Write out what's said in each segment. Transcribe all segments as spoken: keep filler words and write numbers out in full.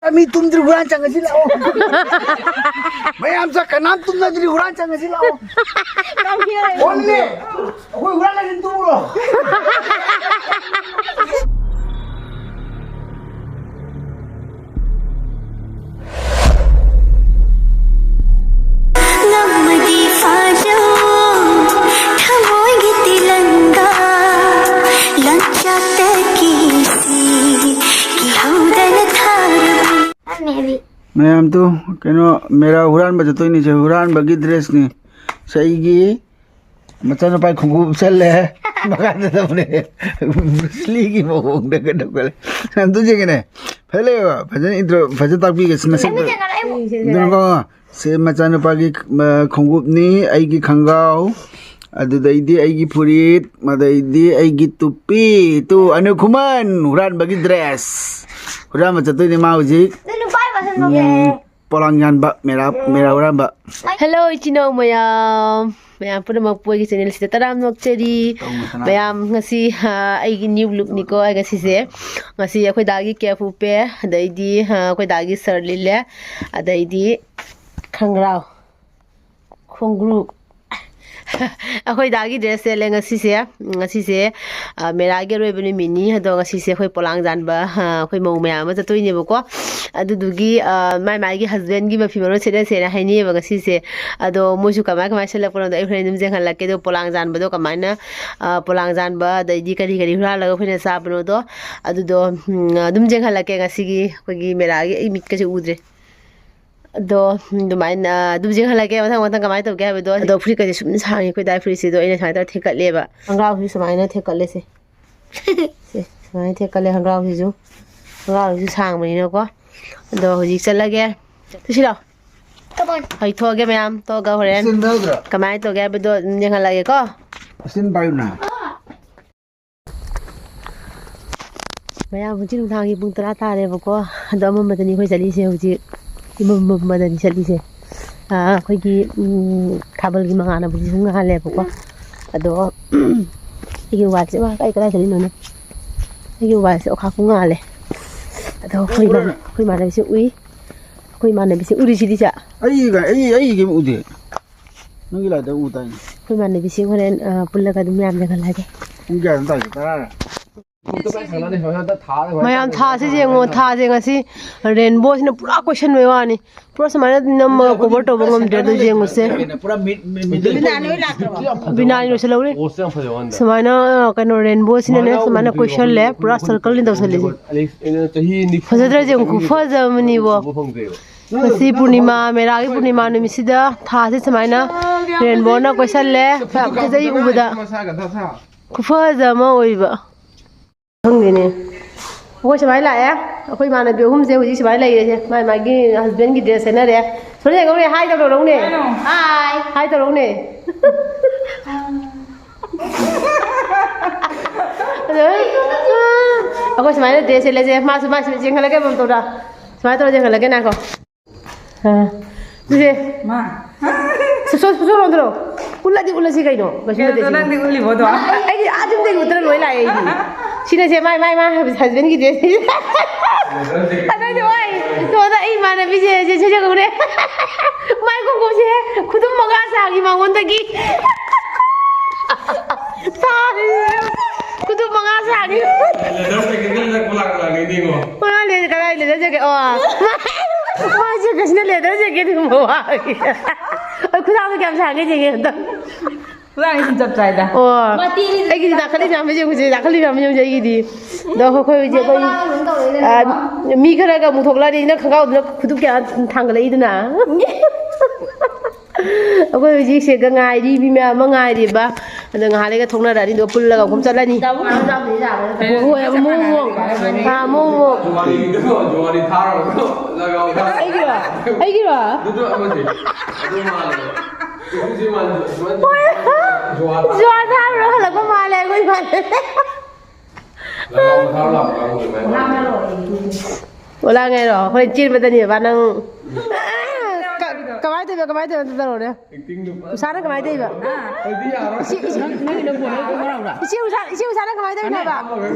ꯃꯤ ꯇꯨꯝꯗ꯭ꯔꯤ, ꯍꯨꯔꯥꯟ ꯆꯪꯉꯁꯤ ꯂꯥꯛꯑꯣ꯫ ꯃꯌꯥꯝ ꯆꯥꯛ ꯀꯅꯥꯝ ꯇꯨꯝꯅꯗ꯭ꯔꯤ, ꯍꯨꯔꯥꯟ ꯆꯪꯉꯁꯤ ꯂꯥꯛꯑꯣ꯫ ꯑꯣꯟꯂꯤ ꯑꯩꯈꯣꯏ ꯍꯨꯔꯥꯟ ꯂꯥꯛꯑꯁꯤ ꯇꯨꯝꯃꯨꯔꯣ꯫ ꯅꯝꯃꯗꯤ ꯐꯥꯖꯧ ꯊꯃꯣꯏꯒꯤ ꯇꯤꯂꯪꯒꯥ, ꯂꯪꯆꯥꯛꯇ ꯀꯤꯁꯤ ꯀꯤꯍꯧꯗꯅ ꯊꯥꯔꯨꯕ꯫ ꯃꯌꯥꯝꯗꯨ ꯀꯩꯅꯣ, ꯃꯦꯔꯥ ꯍꯨꯔꯥꯟꯕ ꯆꯠꯇꯣꯏꯅꯤ꯫ ꯁꯦ ꯍꯨꯔꯥꯟꯕꯒꯤ ꯗ꯭ꯔꯦꯁꯅꯤ꯫ ꯁꯦ ꯑꯩꯒꯤ ꯃꯆꯥꯅꯨꯄꯥꯒꯤ ꯈꯣꯡꯎꯞ ꯆꯜꯂꯦ꯫ ꯃꯈꯥꯗ ꯇꯧꯅꯦ꯫ ꯕ꯭ꯔꯨꯁꯂꯤꯒꯤ ꯃꯑꯣꯡꯗ ꯀꯩꯅꯣ ꯈꯜꯂꯦ꯫ ꯑꯝꯇ ꯌꯦꯡꯒꯦꯅꯦ꯫ ꯐꯖ ꯂꯩꯕ꯫ ꯐꯖꯅ ꯏꯟꯇ꯭ꯔꯣ ꯐꯖꯅ ꯇꯥꯛꯄꯤꯒꯦ꯫ ꯁꯤ ꯅꯁꯛꯇꯣ꯫ ꯑꯗꯨꯅꯀꯣ, ꯁꯤ ꯃꯆꯥꯅꯨꯄꯥꯒꯤ, ꯑ, ꯈꯣꯡꯎꯞꯅꯤ, ꯑꯩꯒꯤ ꯈꯪꯒꯥꯎ, ꯑꯗꯨꯗꯩꯗꯤ ꯑꯩꯒꯤ ꯐꯨꯔꯤꯠ, ꯑꯗꯩꯗꯤ ꯑꯩꯒꯤ ꯇꯨꯄꯤ꯫ ꯇꯨ, ꯑꯅꯨ ꯈꯨꯃꯟ ꯍꯨꯔꯥꯟꯕꯒꯤ ꯗ꯭ꯔꯦꯁ꯫ ꯍꯨꯔꯥꯟꯕ ꯆꯠꯇꯣꯏꯅꯦ ꯃꯥ ꯍꯧꯖꯤꯛ꯫ ꯑꯗꯨ ꯅꯨꯄꯥ ꯃꯁꯝ ꯎꯝ, ꯄꯣꯂꯥꯡ ꯌꯥꯟꯕ, ꯃꯦꯔꯥ, ꯃꯦꯔꯥ ꯍꯨꯔꯥꯟꯕ꯫ ꯍꯦꯜꯂꯣ, ꯏꯆꯤꯟ ꯏꯅꯥꯎ ꯃꯌꯥꯝ꯫ ꯃꯌꯥꯝ ꯄꯨꯝꯅꯃꯛꯄꯨ ꯑꯩꯒꯤ ꯆꯦꯅꯦꯜꯁꯤꯗ ꯇꯔꯥꯝꯅ ꯑꯣꯛꯆꯔꯤ꯫ ꯇꯧꯅꯨ ꯁꯅꯥ꯫ ꯃꯌꯥꯝ ꯉꯁꯤ, ꯑ, ꯑꯩꯒꯤ ꯅ꯭ꯌꯨ ꯂꯨꯛꯅꯤꯀꯣ꯫ ꯑꯩ ꯉꯁꯤꯁꯦ, ꯉꯁꯤ ꯑꯩꯈꯣꯏ ꯗꯥꯒꯤ ꯀꯦꯞ ꯎꯞꯄꯦ, ꯑꯗꯩꯗꯤ, ꯑ, ꯑꯩꯈꯣꯏ ꯗꯥꯒꯤ ꯁꯔꯠ ꯂꯤꯠꯂꯦ, ꯑꯗꯩꯗꯤ ꯈꯪꯒ꯭ꯔꯥꯎ, ꯈꯣꯡꯒ꯭ꯔꯨ꯫ ꯑꯩꯈꯣꯏ ꯗꯥꯒꯤ ꯗ꯭ꯔꯦꯁ ꯁꯦꯠꯂꯦ ꯉꯁꯤꯁꯦ꯫ ꯉꯁꯤꯁꯦ, ꯑ, ꯃꯦꯔꯥꯒꯤ ꯑꯔꯣꯏꯕ ꯅꯨꯃꯤꯠꯅꯤ꯫ ꯑꯗꯣ ꯉꯁꯤꯁꯦ ꯑꯩꯈꯣꯏ ꯄꯣꯂꯥꯡ ꯖꯥꯟꯕ, ꯑ, ꯑꯩꯈꯣꯏ ꯃꯧ ꯃꯌꯥꯝ ꯑꯃ ꯆꯠꯇꯣꯏꯅꯦꯕꯀꯣ꯫ ꯑꯗꯨꯗꯨꯒꯤ, ꯑ, ꯃꯥꯏ ꯃꯥꯏꯒꯤ ꯍꯁꯕꯦꯟꯒꯤ ꯃꯐꯤ ꯃꯔꯣꯟ ꯁꯦꯠꯅꯁꯦꯅ ꯍꯥꯏꯅꯩꯌꯦꯕ ꯉꯁꯤꯁꯦ꯫ ꯑꯗꯣ ꯃꯣꯏꯁꯨ ꯀꯃꯥꯏ ꯀꯃꯥꯏ ꯁꯦꯠꯂꯛꯄꯅꯣꯗꯣ ꯑꯩ ꯍꯣꯔꯦꯟ ꯑꯗꯨꯝ ꯌꯦꯡꯍꯜꯂꯛꯀꯦ꯫ ꯑꯗꯣ ꯄꯣꯂꯥꯡ ꯖꯥꯟꯕꯗꯣ ꯀꯃꯥꯏꯅ, ꯑ, ꯄꯣꯂꯥꯡ ꯖꯥꯟꯕ, ꯑꯗꯩꯗꯤ ꯀꯔꯤ ꯀꯔꯤ ꯍꯨꯔꯥꯜꯂꯒ ꯑꯩꯈꯣꯏꯅ ꯆꯥꯕꯅꯣꯗꯣ, ꯑꯗꯨꯗꯣ, ꯎꯝ, ꯑꯗꯨꯝ ꯌꯦꯡꯍꯜꯂꯛꯀꯦ ꯉꯁꯤꯒꯤ ꯑꯩꯈꯣꯏꯒꯤ ꯃꯦꯔꯥꯒꯤ꯫ ꯑꯩ ꯃꯤꯠꯀꯁꯦ ꯎꯗ꯭ꯔꯦ꯫ ꯑꯗꯣ, ꯎꯝ, ꯑꯗꯨꯃꯥꯏꯅ ꯑꯗꯨꯝ ꯌꯦꯡꯍꯜꯂꯛꯀꯦ꯫ ꯃꯊꯪ ꯃꯊꯪ ꯀꯃꯥꯏꯅ ꯇꯧꯒꯦ ꯍꯥꯏꯕꯗꯣ꯫ ꯑꯗꯣ ꯐꯨꯔꯤꯠꯀꯁꯦ ꯁꯨꯝ ꯁꯥꯡꯉꯤ꯫ ꯑꯩꯈꯣꯏ ꯗꯥꯏ ꯐꯨꯔꯤꯠꯁꯤꯗꯣ ꯑꯩꯅ ꯁꯨꯃꯥꯏꯅ ꯇꯧꯔ ꯊꯦꯛꯀꯠꯂꯦꯕ꯫ ꯈꯣꯡꯒ꯭ꯔꯥꯎꯁꯤ ꯁꯨꯃꯥꯏꯅ ꯊꯦꯛꯀꯠꯂꯦꯁꯦ꯫ ꯁꯦ, ꯁꯨꯃꯥꯏꯅ ꯊꯦꯛꯀꯠꯂꯦ ꯈꯣꯡꯒ꯭ꯔꯥꯎꯁꯤꯁꯨ꯫ ꯈꯣꯡꯒ꯭ꯔꯥꯎꯁꯤꯁꯨ ꯁꯥꯡꯕꯅꯤꯅꯀꯣ꯫ ꯑꯗꯣ ꯍꯧꯖꯤꯛ ꯆꯠꯂꯒꯦ꯫ ꯆꯠꯁꯤꯔꯣ? ꯍꯩꯊꯣꯛꯑꯒꯦ ꯃꯌꯥꯝ꯫ ꯊꯣꯛꯑꯒ ꯍꯣꯔꯦꯟ ꯀꯃꯥꯏꯅ ꯇꯧꯒꯦ ꯍꯥꯏꯕꯗꯣ ꯑꯗꯨꯝ ꯌꯦꯡꯍꯜꯂꯛꯑꯒꯦꯀꯣ꯫ ꯃꯌꯥꯝ ꯍꯧꯖꯤꯛ ꯅꯨꯡꯗꯥꯡꯒꯤ ꯄꯨꯡ ꯇꯔꯥ ꯇꯥꯔꯦꯕꯀꯣ꯫ ꯑꯗꯣ ꯑꯃꯝꯕꯗꯅꯤ ꯑꯩꯈꯣꯏ ꯆꯠꯂꯤꯁꯦ ꯍꯧꯖꯤꯛ꯫ ꯏꯃꯝ ꯃꯝꯕꯗꯅꯤ ꯆꯠꯂꯤꯁꯦ꯫ ꯑꯥ, ꯑꯩꯈꯣꯏꯒꯤ, ꯎꯝ, ꯊꯥꯕꯜꯒꯤ ꯃꯉꯥꯜꯅꯕꯨꯗꯤ ꯁꯨꯝ ꯉꯥꯜꯂꯦꯕꯀꯣ꯫ ꯑꯗꯣ, ꯑꯩꯒꯤ ꯋꯥꯜꯁꯦ, ꯏꯃꯥ, ꯀꯥꯏ, ꯀꯗꯥꯏ ꯆꯠꯂꯤꯅꯣꯅꯦ? ꯑꯩꯒꯤ ꯋꯥꯜꯁꯦ ꯑꯣꯈꯥꯛꯄꯨ ꯉꯥꯜꯂꯦ꯫ ꯑꯗꯣ ꯑꯩꯈꯣꯏ ꯏꯃꯥꯟ-, ꯑꯩꯈꯣꯏ ꯏꯃꯥꯟꯅꯕꯤꯁꯦ ꯎꯏ꯫ ꯑꯩꯈꯣꯏ ꯏꯃꯥꯟꯅꯕꯤꯁꯦ ꯎꯔꯤꯁꯤꯗꯤ ꯆꯥ꯫ ꯑꯩꯒ-, ꯑꯩ, ꯑꯩꯒꯤ ꯀꯩꯝ ꯎꯗꯦ꯫ ꯅꯪꯒꯤ ꯂꯥꯏꯠꯇ ꯎ ꯇꯥꯏꯅꯦ꯫ ꯑꯩꯈꯣꯏ ꯏꯃꯥꯟꯅꯕꯤꯁꯤꯡ ꯍꯣꯔꯦꯟ, ꯑ, ꯄꯨꯜꯂꯒ ꯑꯗꯨꯝ ꯃꯌꯥꯝ ꯌꯦꯡꯍꯜꯂꯒꯦ꯫ ꯄꯨꯡ ꯀꯌꯥꯗ ꯇꯥꯏꯅꯣ? ꯇꯔꯥ? ꯃꯌꯥꯝ ꯊꯥꯁꯦ ꯌꯦꯡꯉꯣ, ꯊꯥꯁꯦ ꯉꯁꯤ ꯔꯦꯟꯕꯣꯁꯤꯅ ꯄꯨꯔꯥ ꯀꯣꯏꯁꯟꯕꯩ ꯋꯥꯅꯤ꯫ ꯄꯨꯔꯥ ꯁꯨꯃꯥꯏꯅ ꯅꯝꯃꯒ ꯀꯣꯚꯔ ꯇꯧꯕ ꯉꯝꯗ꯭ꯔꯦ, ꯑꯗꯨ ꯌꯦꯡꯉꯨꯁꯦ꯫ ꯄꯨꯔꯥ ꯃꯤꯠ-, ꯃꯤꯠ-, ꯃꯤꯠ-, ꯕꯤꯅꯥꯅꯤ ꯍꯣꯏ ꯂꯥꯛꯇ꯭ꯔꯕꯣ? ꯕꯤꯅꯥꯅꯤ ꯂꯣꯏꯁꯤꯜꯍꯧꯔꯦ꯫ ꯄꯣꯁꯇ ꯌꯥꯝ ꯐꯖꯕ ꯋꯥꯅꯤꯗ꯫ ꯁꯨꯃꯥꯏꯅ, ꯀꯩꯅꯣ, ꯔꯦꯟꯕꯣꯁꯤꯅꯅꯦ ꯁꯨꯃꯥꯏꯅ ꯀꯣꯏꯁꯜꯂꯦ, ꯄꯨꯔꯥ ꯁꯔꯀꯜꯅꯤ ꯇꯧꯁꯜꯂꯤꯁꯦ꯫ ꯑꯩꯅ ꯆꯍꯤ ꯅꯤꯐꯨ ꯐꯖꯗ꯭ꯔꯥ ꯌꯦꯡꯉꯨ, ꯈꯨꯐꯖ ꯑꯃꯅꯤꯕꯣ꯫ ꯎꯕ ꯐꯪꯗ꯭ꯔꯦꯕ꯫ ꯉꯁꯤ ꯄꯨꯔꯅꯤꯃꯥ, ꯃꯦꯔꯥꯒꯤ ꯄꯨꯔꯅꯤꯃꯥ ꯅꯨꯃꯤꯠꯁꯤꯗ ꯊꯥꯁꯦ ꯁꯨꯃꯥꯏꯅ ꯔꯦꯟꯕꯣꯅ ꯀꯣꯏꯁꯜꯂꯦ꯫ ꯌꯥꯝ ꯐꯖꯩ ꯎꯕꯗ꯫ ꯈꯨꯐꯖ ꯑꯃ ꯑꯣꯏꯕ꯫ ꯈꯪꯗꯦꯅꯦ꯫ ꯑꯩꯈꯣꯏ ꯁꯨꯃꯥꯏꯅ ꯂꯥꯛꯑꯦ꯫ ꯑꯩꯈꯣꯏ ꯏꯃꯥꯟꯅꯕꯤ ꯑꯍꯨꯝꯁꯦ ꯍꯧꯖꯤꯛ ꯁꯨꯃꯥꯏꯅ ꯂꯩꯔꯦꯁꯦ꯫ ꯃꯥꯏ ꯃꯥꯒꯤ husbandꯒꯤ dress ꯁꯦꯠꯅꯔꯦ꯫ ꯁꯣꯔꯤ ꯌꯦꯡꯉꯧꯅꯦ, hi ꯇꯧꯔꯛꯎꯅꯦ꯫ Hi꯫ Hi ꯇꯧꯔꯛꯎꯅꯦ꯫ ꯑꯗꯣ, ꯑꯩꯈꯣꯏ ꯁꯨꯃꯥꯏꯅ dress ꯁꯦꯠꯂꯁꯦ꯫ ꯃꯥꯁꯨ, ꯃꯥꯁꯨ ꯌꯦꯡꯍꯜꯂꯒꯦ ꯑꯃꯃꯝ ꯇꯧꯔ꯫ ꯁꯨꯃꯥꯏꯅ ꯇꯧꯔ ꯌꯦꯡꯍꯜꯂꯒꯦ, ꯉꯥꯏꯈꯣ꯫ ꯑ, ꯁꯤꯁꯦ꯫ ꯃꯥ꯫ ꯁꯨ-, ꯁꯨ-, ꯁꯨ-, ꯁꯨ-, ꯎꯠꯂꯣ꯫ ꯎꯠꯂꯗꯤ ꯎꯠꯂꯁꯤ ꯀꯩꯅꯣ? ꯀꯩꯁꯨ ꯅꯠꯇꯦ ꯀꯩꯅꯣ ꯁꯤꯗꯤ꯫ ꯅꯪꯗꯤ ꯎꯠꯂꯤꯕꯣꯗꯣ? ꯑꯩꯗꯤ ꯑꯥ ꯌꯨꯝꯗꯒꯤ ꯎꯠꯇꯅ ꯂꯣꯏ ꯂꯥꯛꯑꯦ ꯑꯩꯗꯤ꯫ ꯁꯤꯅꯁꯦ ꯃꯥꯏ, ꯃꯥꯏ, ꯃꯥ husbandꯒꯤ dress꯫ ꯑꯗꯩꯗꯤ ꯋꯥꯏ꯫ ꯁꯣꯝꯗ ꯑꯩ ꯏꯃꯥꯟꯅꯕꯤꯁꯦ, ꯁꯦ, ꯁꯦ, ꯁꯦ ꯎꯔꯦ꯫ ꯃꯥꯏ ꯈꯣꯡꯎꯞꯁꯦ ꯈꯨꯗꯨꯝ ꯃꯉꯥ ꯁꯥꯡꯉꯤ ꯃꯉꯣꯟꯗꯒꯤ꯫ ꯁꯥꯔꯤ꯫ ꯈꯨꯗꯨꯝ ꯃꯉꯥ ꯁꯥꯡꯉꯤ꯫ Leather jacketꯀ ꯂꯤꯠꯂꯛꯄ ꯂꯥꯛ-, ꯂꯥꯛꯅꯩꯅꯦ ꯌꯦꯡꯉꯣ꯫ ꯃꯥ ꯂꯦ-, ꯀꯗꯥꯏ leather jacket? ꯑꯣ꯫ ꯃꯥꯏ jacketꯁꯤꯅ leather jacketꯀꯨꯝꯕ ꯋꯥ-, ꯑꯩ ꯈꯨꯗꯥꯡꯗꯣ ꯀꯌꯥꯝ ꯁꯥꯡꯒꯦ ꯌꯦꯡꯒꯦ ꯑꯝꯇ꯫ ꯈꯨꯗꯥꯡꯁꯤ ꯁꯨꯝ ꯆꯞ ꯆꯥꯏꯗ꯫ ꯑꯣ꯫ ꯃꯇꯦꯛꯅꯤ꯫ ꯑꯩꯒꯤꯗꯤ ꯅꯥꯈꯠꯂꯤ ꯃꯌꯥꯝꯁꯦ ꯌꯦꯡꯉꯨꯁꯦ, ꯅꯥꯈꯠꯂꯤ ꯃꯌꯥꯝꯁꯦ ꯌꯦꯡꯉꯨꯁꯦ ꯑꯩꯒꯤꯗꯤ꯫ ꯑꯗꯣ ꯑꯩꯈꯣꯏ ꯍꯧꯖꯤꯛ ꯑꯩꯈꯣꯏ, ꯃꯥꯏ ꯃꯅꯥꯎ ꯑꯗꯨꯝ ꯇꯧꯔꯛꯏꯅꯦ꯫ ꯑ, ꯃꯤ ꯈꯔꯒ ꯑꯃꯨꯛ ꯊꯣꯛꯂꯛꯑꯗꯤ ꯅꯪ ꯈꯣꯡꯒ꯭ꯔꯥꯎꯗꯨꯅ ꯈꯨꯗꯨꯞ ꯀꯌꯥ ꯊꯥꯡꯒꯠꯂꯛꯏꯗꯅ꯫ ꯑꯩꯈꯣꯏ ꯍꯧꯖꯤꯛ ꯁꯤꯗ ꯉꯥꯏꯔꯤ, ꯃꯤ ꯃꯌꯥꯝ ꯑꯃ ꯉꯥꯏꯔꯤꯕ꯫ ꯑꯗꯣ ꯉꯥꯏꯍꯥꯛ ꯂꯩꯔꯒ ꯊꯣꯛꯅꯔꯛꯑꯅꯤ, ꯑꯗꯨꯒ ꯄꯨꯜꯂꯒ ꯑꯃꯨꯛ ꯆꯠꯂꯅꯤ꯫ ꯗꯥꯕꯨꯡ ꯑꯃꯨꯛ ꯆꯥꯕꯅꯤ ꯆꯥꯕ꯫ ꯍꯣꯏ, ꯑꯃꯨꯛ ꯑꯃꯨꯛ꯫ ꯑꯥ, ꯑꯃꯨꯛ ꯑꯃꯨꯛ꯫ ꯖꯨꯋꯥꯔꯤꯗꯨ, ꯖꯨꯋꯥꯔꯤ ꯊꯥꯔꯨꯔꯣ꯫ ꯂꯒꯥꯎ ꯊꯥꯔꯨꯔꯣ꯫ ꯑꯩꯒꯤꯔꯣ? ꯑꯩꯒꯤꯔꯣ? ꯑꯗꯨꯗꯣ ꯑꯃꯁꯦ꯫ ꯑꯗꯨ ꯃꯥꯜꯂꯦ꯫ ꯍꯣꯏ꯫ ꯖꯨꯋꯥꯔ ꯊꯥꯔꯨꯔ ꯍꯜꯂꯛꯄ ꯃꯥꯜꯂꯦ ꯑꯩꯈꯣꯏ ꯏꯃꯥꯟꯅꯕꯤ꯫ ꯂꯒꯥꯎ ꯊꯥꯔꯨ ꯂꯥꯛꯄ ꯀꯥꯡꯕꯨꯗꯨ ꯃꯥꯜꯂꯦ꯫ ꯑꯣ, ꯂꯥꯡꯉꯦꯔꯣ? ꯍꯣꯔꯦꯟ ꯆꯦꯟꯕꯗꯅꯦꯕ ꯅꯪ꯫ ꯀꯃꯥꯏꯅ ꯇꯧꯕ, ꯀꯃꯥꯏꯅ ꯇꯧꯕ ꯑꯝꯇ ꯇꯧꯔꯣꯅꯦ꯫ ꯑꯦꯛꯇꯤꯡꯗꯣ ꯎꯁꯥꯅ ꯀꯃꯥꯏꯅ ꯇꯧꯔꯤꯕ? ꯑꯩꯗꯤ ꯌꯥꯔꯣꯏ꯫ ꯏꯆꯦ, ꯏꯆꯦ, ꯅꯪ, ꯅꯪꯒꯤꯗꯣ ꯕꯣꯔꯗꯔ ꯈꯪꯕ꯭ꯔꯥ? ꯏꯆꯦ ꯎꯁꯥ, ꯏꯆꯦ ꯎꯁꯥꯅ ꯀꯃꯥꯏꯅ ꯇꯧꯔꯤꯅꯣ ꯍꯥꯏꯕ?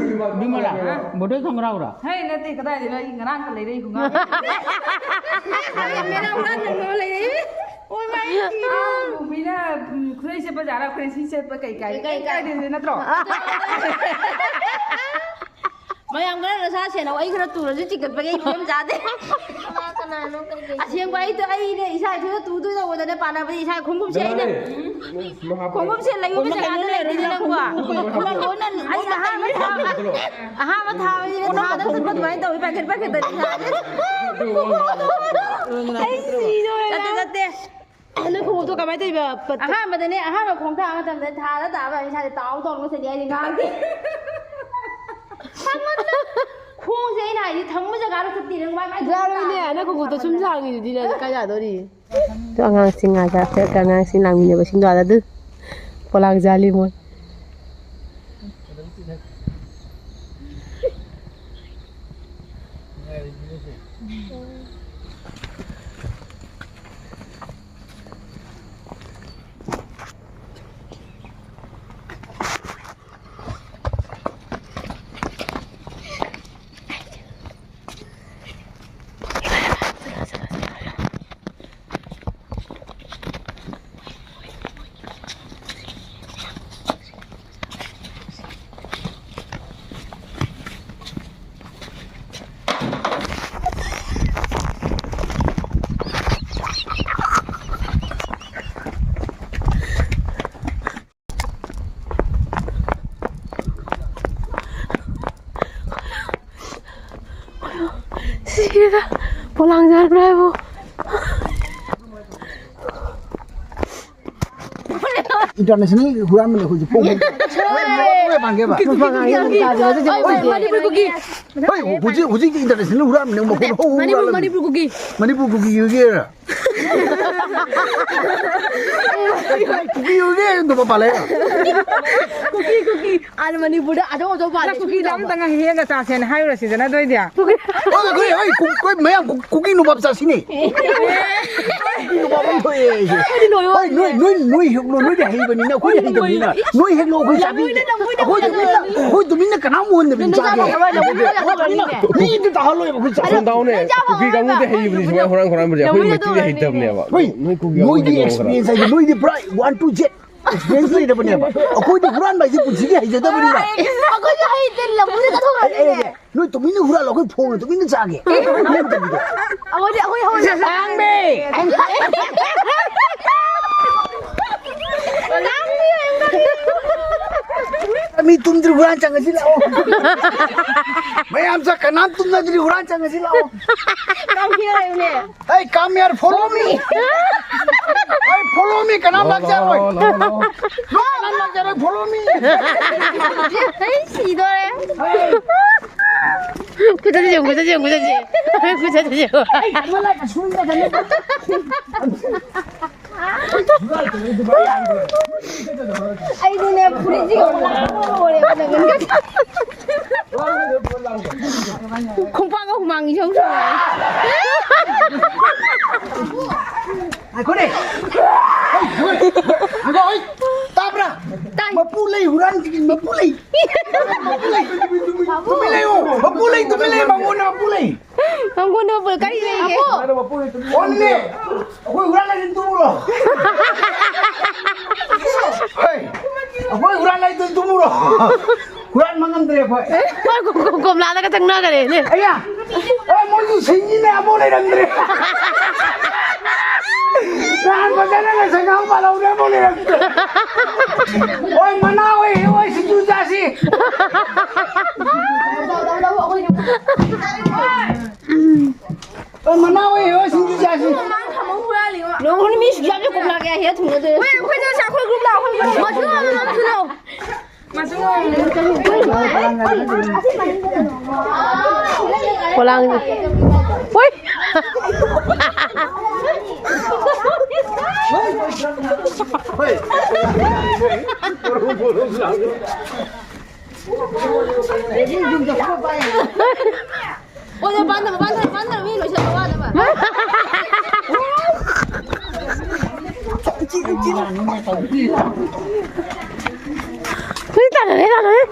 ꯕꯤꯃꯂꯥ, ꯕꯣꯔꯗꯔ ꯈꯪꯕ꯭ꯔꯥꯎꯔꯥ? ꯍꯩ, ꯅꯠꯇꯦ, ꯀꯗꯥꯏꯗꯩꯅꯣ? ꯑꯩ ꯉꯔꯥꯡ ꯂꯩꯔꯛꯏ ꯈꯣꯡꯒ꯭ꯔꯥꯎ꯫ ꯃꯦꯔꯥ ꯍꯨꯔꯥꯟ ꯅꯪꯕ ꯂꯩꯔꯛꯏ꯫ ꯑꯣꯏ ꯃꯥꯏ꯫ ꯑꯥ, ꯃꯨꯕꯤꯅ, ꯎꯝ, ꯈꯨꯗꯩ ꯁꯦꯠꯄ ꯖꯥꯠꯔꯥ, ꯈꯨꯗꯩ ꯁꯤ ꯁꯦꯠꯄ ꯀꯩ ꯀꯥꯏ? ꯀꯩ ꯀꯥꯏ? ꯀꯥꯏꯗꯦ ꯅꯠꯇ꯭ꯔꯣ? ꯃꯌꯥꯝ ꯈꯔ ꯅꯁꯥ ꯁꯦꯟꯅꯧ, ꯑꯩ ꯈꯔ ꯇꯨꯔꯁꯨ ꯆꯤꯡꯈꯠꯄꯒꯤ ꯑꯩ ꯐꯤꯕꯝ ꯆꯥꯗꯦ꯫ ꯀꯅꯥ ꯀꯅꯥꯅꯣ ꯀꯩꯀꯩ? ꯑꯁꯦꯡꯕ ꯑꯩꯗꯣ ꯑꯩꯅꯦ ꯏꯁꯥ ꯏꯊꯟꯇ ꯇꯨꯗꯣꯏ ꯇꯧꯕꯗꯅꯦ ꯄꯥꯟꯅꯕꯗꯤ ꯏꯁꯥ ꯈꯣꯡꯎꯞꯁꯦ ꯑꯩꯅ ꯈꯣꯡꯎꯞꯁꯦ ꯂꯩꯌꯨ ꯄꯩꯁꯥ ꯀꯥꯟꯗ ꯂꯩꯇꯦꯅꯦ ꯅꯪꯕꯣ꯫ ꯑꯩ ꯑꯍꯥꯟꯕ ꯊꯥ, ꯑꯍꯥꯟꯕ ꯊꯥꯕꯁꯤꯗ ꯊꯥꯗ ꯆꯠꯄ ꯑꯗꯨꯃꯥꯏꯅ ꯇꯧꯋꯤ ꯄꯥꯏꯈꯠ ꯄꯥꯏꯈꯠꯇꯅꯤ ꯏꯁꯥꯁꯦ꯫ ꯑꯩ ꯁꯤꯗꯣꯔꯦ ꯅꯠꯇꯦ, ꯅꯪ꯫ ꯅꯠꯇꯦ꯫ ꯅꯣꯏ ꯈꯣꯡꯎꯞꯇꯣ ꯀꯃꯥꯏꯅ ꯇꯧꯔꯤꯕ? ꯄꯠ-, ꯑꯍꯥꯟꯕꯗꯅꯦ, ꯑꯍꯥꯟꯕ ꯈꯣꯡ ꯊꯥꯕ ꯃꯇꯝꯗ ꯊꯥꯗ ꯇꯥꯕ ꯏꯁꯥꯁꯦ ꯇꯥꯎ ꯇꯧꯔꯒ ꯆꯠꯂꯤ ꯍꯥꯏꯗꯤ ꯉꯥꯡꯗꯦ꯫ ꯈꯣꯡꯁꯦ ꯑꯩꯅ ꯍꯥꯏꯗꯤ ꯊꯝꯕ ꯖꯒꯥꯗ ꯆꯠꯇꯦ ꯅꯪ ꯃꯥꯏ ꯃꯥꯏ ꯌꯥꯔꯣꯏꯅꯦ, ꯅꯪ ꯈꯣꯡꯎꯞꯇꯣ ꯁꯨꯝ ꯁꯥꯡꯉꯤꯗꯨꯗꯤ ꯅꯪ ꯀꯥꯏ ꯌꯥꯗꯣꯔꯤ? ꯑꯗꯣ ꯑꯉꯥꯡꯁꯤꯡ ꯉꯥꯏꯖꯔꯛꯇ ꯑꯉꯥꯡꯁꯤꯡ ꯂꯥꯡꯃꯤꯟꯅꯕꯁꯤꯡꯗꯣ ꯑꯥꯗ ꯑꯗꯨ ꯄꯣꯂꯥꯡ ꯖꯥꯂꯤ ꯃꯣꯏ꯫ ꯁꯤꯔꯦꯗ꯫ ꯄꯣꯂꯥꯡ ꯖꯥꯠꯄ꯭ꯔꯥ ꯍꯥꯏꯕꯨ? ꯏꯟꯇꯔꯅꯦꯁꯅꯦꯜ ꯍꯨꯔꯥꯟꯕꯅꯦ ꯑꯩꯈꯣꯏꯁꯦ꯫ ꯄꯣꯡ ꯄꯣꯡ ꯄꯥꯟꯒꯦꯕ꯫ ꯃꯅꯤꯄꯨꯔ ꯀꯨꯀꯤ꯫ ꯍꯣꯏ, ꯍꯧꯖꯤꯛ, ꯍꯧꯖꯤꯛꯇꯤ ꯏꯟꯇꯔꯅꯦꯁꯅꯦꯜ ꯍꯨꯔꯥꯟꯕꯅꯦ꯫ ꯃꯈꯣꯟ ꯍꯧ ꯃꯅꯤꯄꯨꯔ, ꯍꯨꯔꯥꯜꯂꯝꯃꯤ꯫ ꯃꯅꯤꯄꯨꯔ ꯀꯨꯀꯤ꯫ ꯃꯅꯤꯄꯨꯔ ꯀꯨꯀꯤ ꯑꯣꯏꯒꯦꯔꯥ? ꯀꯨꯀꯤ ꯑꯣꯏꯒꯦ ꯑꯗꯨꯝ ꯄꯥꯜꯂꯦ꯫ ꯀꯨꯀꯤ, ꯀꯨꯀꯤ꯫ ꯑꯥꯗ ꯃꯅꯤꯄꯨꯔꯗ ꯑꯆꯧ ꯑꯆꯧ ꯄꯥꯜꯂꯦ꯫ ꯅꯪ ꯀꯨꯀꯤꯗ ꯑꯝꯇꯪ ꯍꯦꯛꯑꯒ ꯆꯥꯁꯦꯅ ꯍꯥꯏꯔꯨꯔꯁꯤꯗꯅ ꯑꯗꯨ ꯑꯣꯏꯗꯤ꯫ ꯑꯣ, ꯑꯩꯈꯣꯏ, ꯑꯩ ꯀꯨ-, ꯑꯩꯈꯣꯏ ꯃꯌꯥꯝ ꯀꯨ-, ꯀꯨꯀꯤ ꯅꯨꯕꯥꯞ ꯆꯥꯁꯤꯅꯦ꯫ ꯍꯣꯏ, ꯍꯣꯏ, ꯅꯣꯏ, ꯅꯣꯏ, ꯅꯣꯏ ꯍꯦꯛꯂꯣ, ꯅꯣꯏꯗꯤ ꯍꯩꯕꯅꯤꯅ, ꯑꯩꯈꯣꯏꯗꯤ ꯍꯩꯇꯕꯅꯤꯅ꯫ ꯅꯣꯏ ꯍꯦꯛꯂꯣ, ꯑꯩꯈꯣꯏ ꯆꯥꯕꯤꯒꯦ꯫ ꯑꯩꯈꯣꯏ ꯇꯨꯃꯤꯟꯅ, ꯑꯩꯈꯣꯏ ꯇꯨꯃꯤꯟꯅ ꯀꯅꯥꯝ ꯎꯍꯟꯗꯕꯤꯗ ꯆꯥꯒꯦ꯫ ꯃꯤ ꯑꯝꯇ ꯇꯥꯍꯜꯂꯣꯏꯕ ꯑꯩꯈꯣꯏ ꯆꯥꯕ꯫ ꯁꯣꯟꯗꯥꯎꯅꯦ, ꯀꯨꯀꯤ ꯀꯥꯡꯕꯨꯗꯤ ꯍꯩꯕꯅꯤ ꯁꯨꯃꯥꯏꯅ ꯍꯨꯔꯥꯟ ꯍꯨꯔꯥꯟꯕꯁꯦ꯫ ꯑꯩꯈꯣꯏ ꯃꯩꯇꯩꯗꯤ ꯍꯩꯇꯕꯅꯦꯕ꯫ ꯍꯣꯏ, ꯅꯣꯏ ꯀꯨꯀꯤ ꯅꯣꯏꯗꯤ ꯀꯥꯡꯕꯨꯗꯤ ꯉꯥꯎꯈ꯭ꯔꯕ꯫ Experience ꯍꯥꯏꯁꯦ, ꯅꯣꯏꯗꯤ ꯄꯨꯔꯥ one to Z experience ꯂꯩꯔꯕꯅꯦꯕ꯫ ꯑꯩꯈꯣꯏꯗꯤ ꯍꯨꯔꯥꯟꯕ ꯍꯥꯏꯁꯦ ꯄꯨꯟꯁꯤꯒꯤ ꯍꯩꯖꯗꯕꯅꯤꯅ꯫ ꯑꯩꯈꯣꯏꯁꯨ ꯍꯩꯇꯦ, ꯂꯝꯕꯨꯗ ꯑꯩ, ꯑꯩ, ꯆꯠꯊꯣꯛꯈ꯭ꯔꯕꯅꯤꯅꯦ꯫ ꯑꯩ, ꯅꯣꯏ ꯇꯨꯃꯤꯟꯅ ꯍꯨꯔꯥꯜꯂꯣ, ꯑꯩꯈꯣꯏ ꯐꯣꯡꯅ ꯇꯨꯃꯤꯟꯅ ꯆꯥꯒꯦ꯫ ꯑꯩꯈꯣꯏꯗꯤ, ꯑꯩꯈꯣꯏ ꯍꯧꯖꯤꯛ ꯂꯥꯡꯕꯤ꯫ ꯃꯤ ꯇꯨꯝꯗ꯭ꯔꯤ ꯍꯨꯔꯥꯟ ꯆꯪꯉꯁꯤ ꯂꯥꯛꯑꯣ꯫ ꯃꯌꯥꯝ ꯆꯥꯛ ꯀꯅꯥꯝ ꯇꯨꯝꯅꯗ꯭ꯔꯤ ꯍꯨꯔꯥꯟ ꯆꯪꯉꯁꯤ ꯂꯥꯛꯑꯣ꯫ ꯀꯥꯡ ꯍꯦꯛ ꯂꯩꯕꯅꯦ꯫ Hey, come here, follow me. Hey, follow me, ꯀꯅꯥꯝ ꯂꯥꯛꯆꯔꯣꯏ꯫ ꯂꯥꯛꯑꯣ, ꯂꯥꯛꯑꯣ, ꯂꯥꯛꯑꯣ꯫ ꯂꯥꯛꯑꯣ, ꯀꯅꯥꯝ ꯂꯥꯛꯆꯔꯣꯏ, follow me. ꯑꯩ ꯁꯤꯗꯣꯔꯦ꯫ ꯈꯨꯠꯇꯁꯨ ꯌꯦꯡꯉꯨ, ꯈꯨꯠꯇꯁꯨ ꯌꯦꯡꯉꯨ, ꯈꯨꯠꯇꯁꯨ ꯌꯦꯡꯉꯨ꯫ ꯈꯨꯠꯇꯁꯨ ꯌꯦꯡꯉꯨ꯫ ꯑꯩ ꯀꯩꯅꯣ ꯂꯥꯛꯑꯦ, ꯁꯨꯝ ꯂꯩꯔꯝꯃꯦ꯫ ꯑꯩꯗꯤꯅꯦ, ꯐꯨꯔꯤꯠꯁꯤꯒ ꯄꯨꯂꯞ ꯂꯣꯏꯔꯦ, ꯅꯪꯒꯟꯒ꯫ ꯈꯣꯡꯄꯥꯛꯀ ꯍꯨꯃꯥꯡ ꯏꯁꯧ ꯁꯧꯔꯦ꯫ ꯉꯥꯏꯈꯣꯅꯦ꯫ ꯉꯥꯏꯈꯣ, ꯍꯩ, ꯇꯥꯕ꯭ꯔꯥ? ꯇꯥꯏ꯫ ꯃꯄꯨ ꯂꯩ, ꯍꯨꯔꯥꯟ, ꯃꯄꯨ ꯂꯩ꯫ ꯃꯄꯨ ꯂꯩ꯫ ꯇꯨꯃꯤꯟ ꯂꯩꯌꯨ꯫ ꯃꯄꯨ ꯂꯩ, ꯇꯨꯃꯤꯟ ꯂꯩ, ꯃꯉꯣꯟꯗ ꯃꯄꯨ ꯂꯩ꯫ ꯃꯉꯣꯟꯗ ꯃꯄꯨ ꯀꯔꯤ ꯂꯩꯒꯦ? ꯍꯣꯏꯅꯦ꯫ ꯑꯩꯈꯣꯏ ꯍꯨꯔꯥꯟ ꯂꯩꯔꯤꯅ ꯇꯨꯝꯃꯨꯔꯣ꯫ ꯍꯣꯏ꯫ ꯑꯩꯈꯣꯏ ꯍꯨꯔꯥꯟ ꯂꯩꯔꯤꯅ ꯇꯨꯝꯃꯨꯔꯣ꯫ ꯍꯨꯔꯥꯟꯕ ꯉꯝꯗ꯭ꯔꯦ ꯑꯩꯈꯣꯏ꯫ ꯀꯣꯝꯂꯥꯗꯒ ꯆꯪꯅꯈꯔꯦꯅꯦ꯫ ꯑꯌꯥ! ꯑꯦ, ꯃꯣꯏꯁꯨ ꯁꯤꯡꯉꯤꯅꯦ, ꯑꯃꯨꯛ ꯂꯩꯔꯝꯗ꯭ꯔꯦ꯫ ꯅꯍꯥꯟ ꯐꯖꯅ ꯉꯁꯥꯏ ꯉꯥꯏꯍꯥꯛ ꯄꯥꯜꯍꯧꯔꯦ, ꯑꯃꯨꯛ ꯂꯩꯔꯝꯗ꯭ꯔꯦ꯫ ꯍꯣꯏ, ꯃꯅꯥ ꯍꯣꯏ, ꯍꯣꯏ, ꯁꯤꯡꯖꯨ ꯆꯥꯁꯤ꯫ ꯍꯣꯏ, ꯃꯅꯥ ꯍꯣꯏ, ꯍꯣꯏ, ꯁꯤꯡꯖꯨ ꯆꯥꯁꯤ꯫ ꯅꯣꯡꯃ ꯃꯤ ꯁꯨꯛꯌꯥꯝꯁꯦ ꯀꯣꯝꯂꯥ ꯀꯌꯥ ꯍꯦꯛ ꯊꯨꯡꯅꯗꯣꯏꯅꯣ? ꯍꯣꯏ, ꯑꯩꯈꯣꯏꯗ ꯆꯥꯛꯈꯣꯏ ꯒ꯭ꯔꯨꯞ ꯂꯥꯛꯑꯣ, ꯑꯩꯈꯣꯏ ꯒ꯭ꯔꯨꯞ꯫ ꯃꯆꯨ ꯑꯃꯃꯝ ꯊꯤꯜꯂꯛꯑꯣ꯫ ꯄꯣꯂꯥꯡ꯫ ꯍꯣꯏ꯫ ꯑꯣ, ꯄꯥꯟꯗꯕ, ꯄꯥꯟꯗꯕ, ꯄꯥꯟꯗꯕ, ꯃꯤ ꯂꯣꯏꯁꯤꯟꯕ ꯋꯥꯅꯕ꯫ ꯍꯨꯏ ꯇꯥꯟꯅꯔꯦ, ꯇꯥꯟꯅꯔꯦ꯫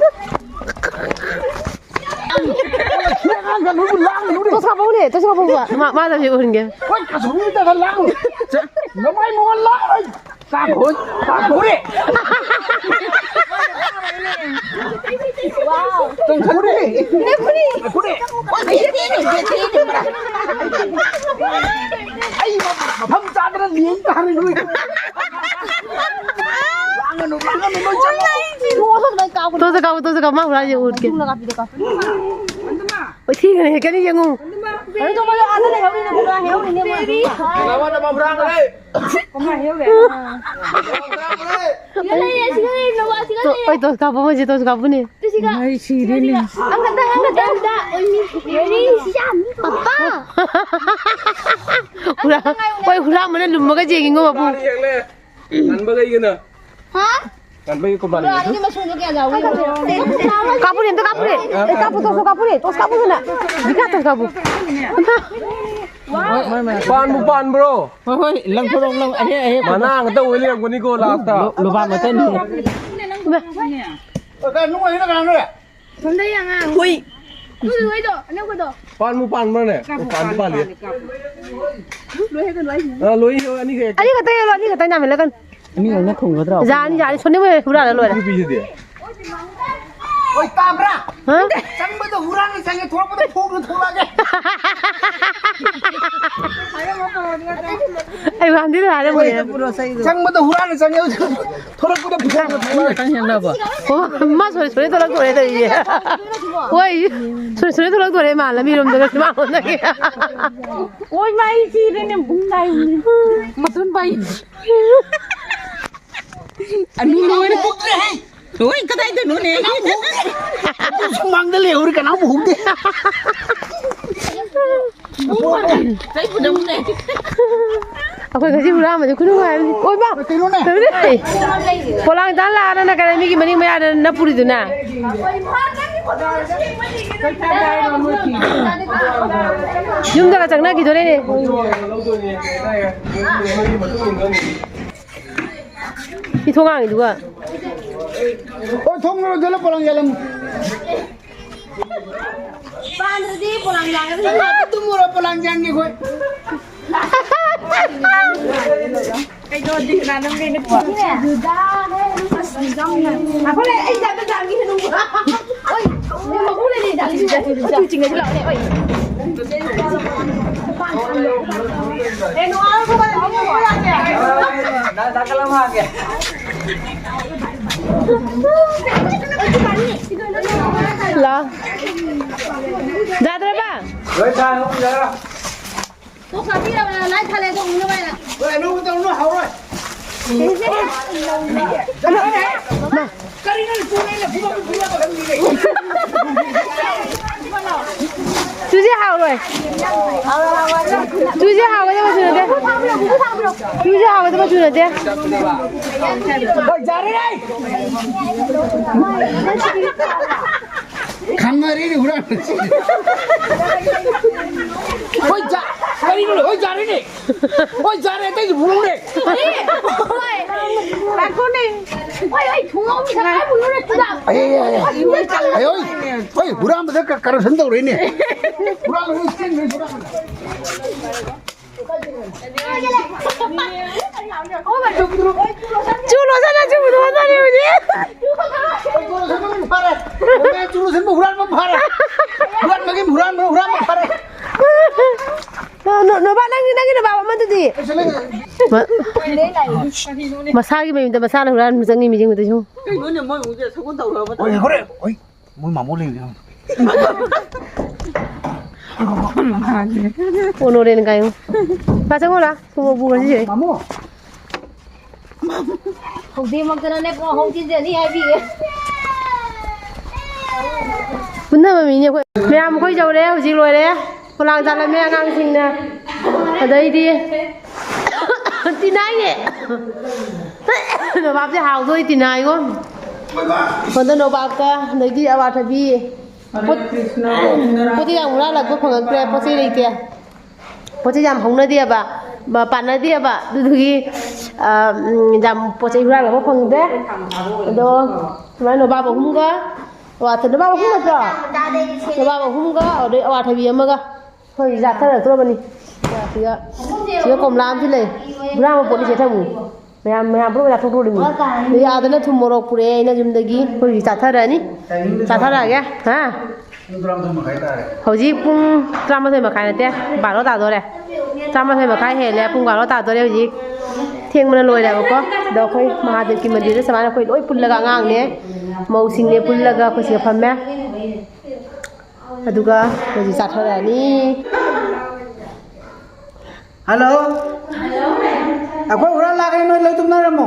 ꯁꯤ ꯑꯉꯥꯡꯒ ꯅꯣꯏꯕꯨ ꯂꯥꯡꯒꯅꯨꯅꯦ꯫ Toss ꯀꯥꯞꯄꯛꯎꯅꯦ, toss ꯀꯥꯞꯄꯛꯎꯕ꯫ ꯃꯥ, ꯃꯥꯗ ꯍꯧꯖꯤꯛ ꯎꯍꯟꯒꯦ꯫ ꯍꯣꯏ, ꯀꯁꯨ ꯍꯨꯏ ꯇꯥꯟꯅ ꯂꯥꯡꯒꯅꯨ꯫ ꯅꯃꯥꯏ ꯃꯉꯣꯟ ꯂꯥꯡꯒꯅꯨ꯫ ꯆꯥꯛ ꯍꯣꯏ, ꯆꯥꯛ ꯍꯣꯏ꯫ ꯇꯨꯝꯊꯣꯛꯈ꯭ꯔꯦ꯫ ꯇꯨꯝꯊꯣꯛꯈ꯭ꯔꯦ꯫ ꯑꯩ ꯃꯐꯝ ꯆꯥꯗꯅ ꯂꯦꯡ ꯇꯥꯔꯦ ꯅꯣꯏ꯫ ꯂꯥꯡꯒꯅꯨ, ꯂꯥꯡꯒꯅꯨ, ꯅꯣꯏ ꯆꯠꯂꯣ꯫ ꯇꯣꯁ ꯀꯥꯞꯄꯨ, ꯇꯣꯁ ꯀꯥꯞꯄꯨ, ꯃꯥ ꯍꯨꯔꯥꯟꯁꯦ ꯎꯠꯀꯦ꯫ ꯍꯣꯏ, ꯊꯤꯒꯅꯤ, ꯍꯦꯛꯀꯅꯤ, ꯌꯦꯡꯉꯨ꯫ ꯀꯅꯥꯅꯣ ꯃꯐꯝ ꯍꯨꯔꯥꯟꯈ꯭ꯔꯦ? ꯇꯣ-, ꯑꯩ ꯇꯣꯁ ꯀꯥꯞꯄ ꯃꯣꯏꯁꯦ ꯇꯣꯁ ꯀꯥꯞꯄꯅꯦ꯫ ꯑꯩ ꯁꯤꯔꯦꯅꯦ꯫ ꯄꯄꯥ! ꯍꯨꯔꯥ-, ꯍꯣꯏ, ꯍꯨꯔꯥꯟꯕꯅ ꯂꯨꯝꯃꯒ ꯆꯦꯟꯒꯤꯉꯣ, ꯃꯄꯨ꯫ ꯀꯟꯕ ꯀꯩꯒꯤꯅꯣ? ꯍꯥ? ꯀꯟꯕꯒꯤ ꯀꯣꯝꯄꯥꯅꯤ꯫ ꯀꯥꯞꯄꯨꯅꯦ, ꯑꯝꯇ ꯀꯥꯞꯄꯨꯅꯦ꯫ ꯑꯦ, ꯀꯥꯞꯄꯨ, ꯇꯣꯁ ꯀꯥꯞꯄꯨꯅꯦ꯫ ꯇꯣꯁ ꯀꯥꯞꯄꯨ ꯊꯨꯅ꯫ ꯕꯤꯀꯥ, ꯇꯣꯁ ꯀꯥꯞꯄꯨ꯫ ꯄꯥꯟꯕꯨ ꯄꯥꯟꯕ꯭ꯔꯣ? ꯍꯣꯏ, ꯍꯣꯏ, ꯂꯪꯊꯣꯔꯛꯑꯣ, ꯂꯪ-, ꯑꯍꯦꯛ, ꯑꯍꯦꯛ꯫ ꯃꯅꯥ ꯉꯥꯛꯇ ꯑꯣꯏ ꯂꯩꯔꯝꯒꯅꯤꯀꯣ ꯂꯥꯁꯇ꯫ ꯂꯣ-, ꯂꯣꯕꯥ ꯃꯇꯟ꯫ ꯏꯃꯥ꯫ ꯀꯩꯅꯣ, ꯅꯨꯡꯉꯥꯏꯔꯤꯔꯣ, ꯀꯅꯥꯅꯣ? ꯁꯣꯝꯗ ꯌꯦꯡꯉ꯫ ꯍꯨꯏ꯫ ꯇꯨ, ꯍꯨꯏꯗꯣ, ꯑꯅꯧꯕꯗꯣ꯫ ꯄꯥꯟꯕꯨ ꯄꯥꯟꯕ꯭ꯔꯅꯦ? ꯀꯥꯞꯄꯨ, ꯄꯥꯟꯗꯤ ꯄꯥꯟꯗꯤ꯫ ꯂꯣꯏ ꯍꯦꯛꯇ ꯂꯣꯏ꯫ ꯑꯥ, ꯂꯣꯏ ꯍꯦꯛ ꯑꯅꯤ ꯍꯦꯛ꯫ ꯑꯅꯤ ꯈꯛꯇ ꯌꯣꯜꯂꯣ, ꯑꯅꯤ ꯈꯛꯇ ꯌꯥꯝꯃꯜꯂꯛꯀꯅꯨ꯫ ꯑꯅꯤ ꯑꯣꯏꯅ ꯈꯨꯝꯒꯗ꯭ꯔꯣ? ꯌꯥꯅꯤ, ꯌꯥꯅꯤ, ꯁꯣꯟꯅꯤꯡꯕ ꯍꯨꯔꯥꯜꯂ ꯂꯣꯏꯔꯦ꯫ ꯅꯨꯄꯤꯁꯤꯗꯤ꯫ ꯍꯣꯏ, ꯇꯥꯕ꯭ꯔꯥ? ꯍꯥ? ꯆꯪꯕꯗ ꯍꯨꯔꯥꯟꯅ ꯆꯪꯉꯦ, ꯊꯣꯛꯂꯛꯄꯗ ꯐꯣꯡꯅ ꯊꯣꯛꯂꯛꯑꯒꯦ꯫ ꯑꯩ ꯋꯥꯟꯗꯤ ꯂꯣꯏꯔꯦ, ꯃꯣꯏ꯫ ꯆꯪꯕꯗ ꯍꯨꯔꯥꯟꯅ ꯆꯪꯉꯦ, ꯊꯣꯔꯛꯄꯗ ꯄꯨꯊꯣꯛꯑꯒ ꯊꯣꯔꯛꯑꯦ꯫ ꯈꯤꯇꯪ ꯍꯦꯟꯅꯕ꯫ ꯑꯣ, ꯃꯥ ꯁꯣꯔꯤ ꯁꯣꯔꯤ ꯊꯣꯛꯂꯛꯇꯣꯔꯦ ꯇꯧꯔꯤꯁꯦ꯫ ꯍꯣꯏ, ꯁꯣꯔꯤ ꯁꯣꯔꯤ ꯊꯣꯛꯂꯛꯇꯣꯔꯦ ꯃꯥ ꯂꯝꯕꯤꯔꯣꯝꯗꯒ ꯃꯥꯉꯣꯟꯗꯒꯤ꯫ ꯑꯣꯏ, ꯃꯥ ꯑꯩ ꯁꯤꯔꯦꯅꯦ, ꯕꯨꯡ ꯅꯥꯏ꯫ ꯃꯊꯨꯟ ꯄꯥꯏ꯫ ꯑꯅꯨ ꯂꯣꯏꯔꯦ꯫ ꯍꯣꯏ, ꯀꯗꯥꯏꯗꯅꯣꯅꯦ? ꯁꯨꯃꯥꯡꯗ ꯂꯩꯍꯧꯔꯤ, ꯀꯅꯥꯝ ꯎꯍꯧꯗꯦ꯫ ꯑꯩꯈꯣꯏ ꯉꯁꯤ ꯍꯨꯔꯥꯟꯕꯁꯦ ꯈꯨꯅꯨꯡꯉꯥꯏ ꯑꯃꯅꯤ꯫ ꯑꯣꯏ ꯃꯥ! ꯀꯩꯅꯣꯅꯦ? ꯀꯩꯅꯣꯅꯦ? ꯄꯣꯂꯥꯡ ꯇꯥꯟ ꯂꯥꯛꯑꯅ ꯀꯔꯤ ꯃꯤꯒꯤ ꯃꯅꯤꯡ ꯃꯌꯥꯗ ꯅꯞꯄꯨꯔꯤꯗꯨꯅ? ꯌꯨꯝꯗꯒ ꯆꯪꯅꯈꯤꯗꯣꯔꯦꯅꯦ꯫ ꯁꯤ ꯊꯣꯡꯒꯥꯡꯒꯤꯗꯨꯒ꯫ ꯑꯣ, ꯊꯣꯡ ꯂꯣꯟꯁꯤꯜꯂꯣ, ꯄꯣꯂꯥꯡ ꯌꯥꯜꯂꯝꯃꯨ꯫ ꯄꯥꯟꯗ꯭ꯔꯗꯤ ꯄꯣꯂꯥꯡ ꯌꯥꯜꯂꯝꯃꯨ꯫ ꯇꯨꯝꯃꯨꯔꯣ, ꯄꯣꯂꯥꯡ ꯌꯥꯟꯒꯦ ꯑꯩꯈꯣꯏ꯫ ꯀꯩꯗꯧꯔꯗꯤ ꯀꯅꯥ ꯅꯪ ꯀꯩꯅꯣ? ꯑꯁ, ꯅꯤꯡꯖꯪꯅ꯫ ꯑꯩꯈꯣꯏ, ꯑꯩ ꯆꯥꯛ ꯆꯥꯒꯦ ꯅꯪꯕꯨ꯫ ꯑꯣꯏ, ꯅꯪ ꯃꯄꯨ ꯂꯩꯔꯦ, ꯆꯥꯛ ꯆꯥꯒꯦ꯫ ꯑꯗꯨ ꯆꯤꯡꯉꯁꯤ ꯂꯥꯛꯑꯣꯅꯦ, ꯑꯣꯏ꯫ ꯂꯥ꯫ ꯌꯥꯗ꯭ꯔꯕ? ꯂꯣꯏ ꯊꯥꯡꯉꯨ, ꯌꯥꯔꯣꯏ꯫ ꯀꯣꯛ ꯆꯥꯕꯤꯔꯕ? ꯂꯥꯏ ꯊꯥꯂꯦ, ꯑꯗꯣ ꯎꯅꯕ ꯍꯥꯏꯅ꯫ ꯍꯣꯏ, ꯑꯅꯧꯕ ꯇꯧꯅꯨ, ꯍꯧꯔꯣꯏ꯫ ꯀꯔꯤꯅꯣ ꯄꯨꯔꯦꯅ ꯄꯨꯔꯛꯄ ꯈꯪꯗꯦꯅꯦ꯫ ꯆꯨꯁꯦ ꯍꯥꯎꯔꯣꯏ꯫ ꯆꯨꯁꯦ ꯍꯥꯎꯒꯗꯕꯁꯨ ꯅꯠꯇꯦ꯫ ꯆꯨꯁꯦ ꯍꯥꯎꯒꯗꯕꯁꯨ ꯅꯠꯇꯦ꯫ ꯈꯪꯅꯔꯤꯅꯤ ꯍꯨꯔꯥꯟꯕꯁꯤ꯫ ꯍꯣꯏ, ꯖꯥ-, ꯀꯔꯤꯅꯣ? ꯍꯣꯏ, ꯖꯥꯔꯤꯅꯦ꯫ ꯍꯣꯏ, ꯖꯥꯔꯦ, ꯑꯇꯩꯁꯨ ꯄꯨꯔꯛꯎꯅꯦ꯫ ꯍꯣꯏ, ꯉꯥꯏꯈꯣꯅꯦ꯫ ꯍꯣꯏ, ꯑꯩ ꯊꯣꯡꯅꯥꯎ ꯃꯤꯁꯛ ꯂꯣꯏ ꯄꯨꯔꯛꯎꯅꯦ, ꯆꯨꯖꯥꯛ꯫ ꯑꯩ, ꯑꯩ, ꯑꯩ, ꯑꯩ, ꯑꯩ, ꯑꯩ, ꯍꯨꯔꯥꯟꯕꯗ ꯀ-, corruption ꯇꯧꯔꯤꯅꯦ꯫ ꯍꯨꯔꯥꯟꯕ ꯆꯦꯟꯈ꯭ꯔꯦ, ꯍꯨꯔꯥꯟꯕ꯫ ꯆꯨ ꯂꯣꯠꯁꯟꯅ ꯆꯨ ꯂꯣꯠꯁꯟꯅ ꯍꯧꯖꯤꯛ꯫ ꯐꯔꯦ꯫ ꯆꯨ ꯂꯣꯠꯁꯟꯕ ꯍꯨꯔꯥꯟꯕ ꯐꯔꯦ꯫ ꯍꯨꯔꯥꯟꯕꯒꯤ ꯍꯨꯔꯥꯟꯕ, ꯍꯨꯔꯥꯟꯕ ꯐꯔꯦ꯫ ꯅꯣ-, ꯅꯣ-, ꯅꯣꯕꯥ, ꯅꯪꯒꯤ, ꯅꯪꯒꯤ ꯅꯣꯕꯥ ꯑꯃꯗꯨꯗꯤ? ꯑꯩꯁꯨ ꯂꯩ꯫ ꯃ-, ꯃꯁꯥꯒꯤ ꯃꯌꯨꯝꯗ ꯃꯁꯥꯅ ꯍꯨꯔꯥꯟꯕ ꯆꯪꯉꯤ ꯃꯤꯁꯤꯡꯗꯨꯗ ꯁꯨꯝ꯫ ꯀꯩꯅꯣꯅꯦ, ꯃꯣꯏ ꯏꯃꯨꯡꯁꯦ ꯁꯒꯣꯜ ꯇꯧꯔꯕ? ꯍꯣꯏ, ꯍꯣꯔꯦꯟ, ꯍꯣꯏ, ꯃꯣꯏ ꯃꯥꯃꯣ ꯂꯩꯕꯅꯦ꯫ ꯑꯣꯅꯣꯔꯦꯟ ꯀꯥꯏꯌꯣ꯫ ꯄꯥ ꯆꯪꯉꯣ ꯂꯥ, ꯊꯨꯝꯃꯣꯛ ꯄꯨꯈ꯭ꯔꯁꯤ ꯁꯤꯗꯩ꯫ ꯃꯥꯃꯣ꯫ ꯍꯧꯗꯦꯃꯛꯇꯅꯅꯦ, ꯄꯨꯡ ꯑꯍꯨꯝ ꯆꯤꯟꯖꯅꯤ ꯍꯥꯏꯕꯤꯒꯦ꯫ ꯄꯨꯟꯅꯕ ꯃꯤꯅꯤ ꯑꯩꯈꯣꯏ꯫ ꯃꯌꯥꯝ ꯑꯩꯈꯣꯏ ꯌꯧꯔꯦ, ꯍꯧꯖꯤꯛ ꯂꯣꯏꯔꯦ꯫ ꯄꯣꯂꯥꯡ ꯆꯥꯜꯂꯝꯃꯦ ꯑꯉꯥꯡꯁꯤꯡꯅ꯫ ꯑꯗꯩꯗꯤ ꯇꯤꯅꯥꯏꯅꯦ꯫ ꯅꯣꯕꯥꯞꯁꯦ ꯍꯥꯎꯗꯣꯏ ꯇꯤꯅꯥꯏꯉꯣ꯫ ꯁꯣꯝꯗ ꯅꯣꯕꯥꯞꯀ ꯑꯗꯩꯗꯤ ꯑꯋꯥꯊꯕꯤ꯫ ꯄꯣꯠ-, ꯄꯣꯠ ꯆꯩ ꯌꯥꯝ ꯍꯨꯔꯥꯜꯂꯛꯄ ꯐꯪꯉꯛꯇ꯭ꯔꯦ, ꯄꯣꯠ ꯆꯩ ꯂꯩꯇꯦ꯫ ꯄꯣꯠ ꯆꯩ ꯌꯥꯝ ꯍꯧꯅꯗꯦꯕ꯫ ꯄꯥꯟꯅꯗꯦꯕ꯫ ꯑꯗꯨꯗꯨꯒꯤ, ꯑ, ꯎꯝ, ꯌꯥꯝ ꯄꯣꯠ ꯆꯩ ꯍꯨꯔꯥꯟꯕ ꯑꯃ ꯐꯪꯗꯦ꯫ ꯑꯗꯣ ꯁꯨꯃꯥꯏꯅ ꯅꯣꯕꯥꯞ ꯑꯍꯨꯝꯒ, ꯋꯥꯊ-, ꯅꯣꯕꯥꯞ ꯑꯍꯨꯝ ꯅꯠꯇ꯭ꯔꯣ? ꯅꯣꯕꯥꯞ ꯑꯍꯨꯝꯒ, ꯑꯗꯩ ꯑꯋꯥꯊꯕꯤ ꯑꯃꯒ꯫ ꯑꯩꯈꯣꯏ ꯆꯥꯊꯔꯛꯇ꯭ꯔꯕꯅꯤ꯫ ꯁꯤꯗ, ꯁꯤꯗ ꯀꯣꯝꯂꯥ ꯑꯃꯁꯨ ꯂꯩ꯫ ꯍꯨꯔꯥꯟꯕ ꯄꯣꯠꯅꯤ ꯁꯤꯗ ꯊꯝꯃꯨ꯫ ꯃꯌꯥꯝ, ꯃꯌꯥꯝ ꯄꯨꯂꯞ ꯆꯥꯊꯣꯛꯇꯣꯔꯤꯃꯤ꯫ ꯑꯗꯩ ꯑꯥꯗꯅ ꯊꯨꯝ ꯃꯣꯔꯣꯛ ꯄꯨꯔꯛꯑꯦ ꯑꯩꯅ ꯌꯨꯝꯗꯒꯤ꯫ ꯑꯩꯈꯣꯏ ꯍꯧꯖꯤꯛ ꯆꯥꯊꯔꯛꯑꯅꯤ꯫ ꯆꯥꯊꯔꯛꯑꯒꯦ꯫ ꯍꯥ? ꯄꯨꯡ ꯇꯔꯥꯃꯥꯊꯣꯏ ꯃꯈꯥꯏ ꯇꯥꯔꯦ꯫ ꯍꯧꯖꯤꯛ ꯄꯨꯡ ꯇꯔꯥꯃꯥꯊꯣꯏ ꯃꯈꯥꯏ ꯅꯠꯇꯦ, ꯕꯥꯔꯣ ꯇꯥꯗꯣꯔꯦ꯫ ꯇꯔꯥꯃꯥꯊꯣꯏ ꯃꯈꯥꯏ ꯍꯦꯜꯂꯦ, ꯄꯨꯡ ꯕꯥꯔꯣ ꯇꯥꯗꯣꯔꯦ ꯍꯧꯖꯤꯛ꯫ ꯊꯦꯡꯕꯅ ꯂꯣꯏꯔꯦꯕꯀꯣ꯫ ꯑꯗꯣ ꯑꯩꯈꯣꯏ ꯃꯍꯥꯗꯦꯕꯀꯤ ꯃꯟꯗꯤꯔꯗ ꯁꯨꯃꯥꯏꯅ ꯑꯩꯈꯣꯏ ꯂꯣꯏ ꯄꯨꯜꯂꯒ, ꯑꯉꯥꯡꯅꯦ, ꯃꯧꯁꯤꯡꯅꯦ ꯄꯨꯜꯂꯒ ꯑꯩꯈꯣꯏ ꯁꯤꯗ ꯐꯝꯃꯦ꯫ ꯑꯗꯨꯒ ꯍꯧꯖꯤꯛ ꯆꯥꯊꯔꯛꯑꯅꯤ꯫ ꯍꯜꯂꯣ꯫ ꯑꯩꯈꯣꯏ ꯍꯨꯔꯥꯟ ꯂꯥꯛꯈ꯭ꯔꯦ, ꯅꯣꯏ ꯂꯣꯏ ꯇꯨꯝꯅꯔꯝꯃꯣ꯫